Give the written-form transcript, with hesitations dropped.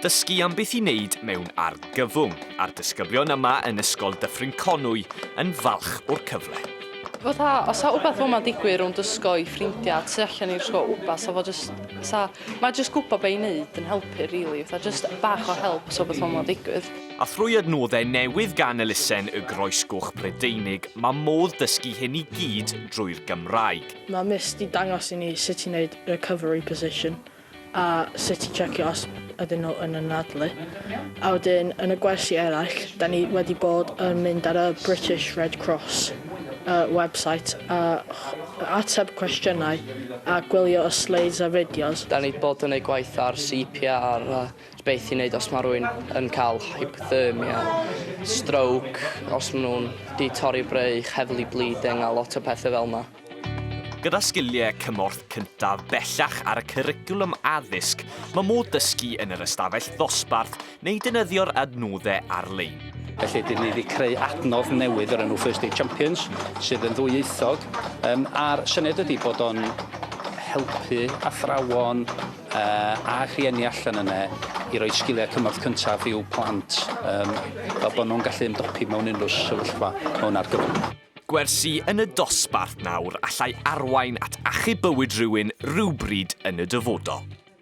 Dysgu am beth i wneud mewn argyfwng, a'r disgyblion yma yn Ysgol Dyffryn Conwy yn falch o'r cyfle. Fatha, os 'sa wbath fel 'ma'n digwydd rownd ysgol i ffrindia, tu allan i'r ysgol, wbath, 'sa fo jyst, 'sa, ma' jyst gwbo be' i neud yn helpu rili, fatha jyst bach o help os 'sa wbath fel 'ma'n digwydd. A thrwy adnoddau newydd gan elusen y Groes Goch Prydeinig, mae modd dysgu hyn i gyd drwy'r Gymraeg. Mae Miss 'di dangos i ni sut i neud recovery position a sut i checio os ydyn nhw yn anadlu. A wedyn yn y gwersi eraill, da ni wedi bod yn mynd ar y British Red Cross uh, website a ateb cwestiynau a gwylio y slides a fideos. Da ni wedi bod yn ei gwaith ar CPR a beth i wneud os mae rhywun yn cael hypothermia, stroke, os maen nhw'n di torri braich, heavily bleeding a lot o pethau fel yna. Gyda sgiliau cymorth cyntaf bellach ar y cwricwlwm addysg, mae modd dysgu yn yr ystafell ddosbarth neu defnyddio'r adnoddau ar-lein. Felly, dyn ni wedi creu adnodd newydd o'r enw First Aid Champions, sydd yn ddwyieithog, um, a'r syniad ydy bod o'n helpu athrawon uh, a rhieni allan yna i roi sgiliau cymorth cyntaf i'w plant, um, fel bod nhw'n gallu ymdopi mewn unrhyw sefyllfa mewn argyfwng. Gwersi yn y dosbarth nawr allai arwain at achub bywyd rhywun rywbryd yn y dyfodol.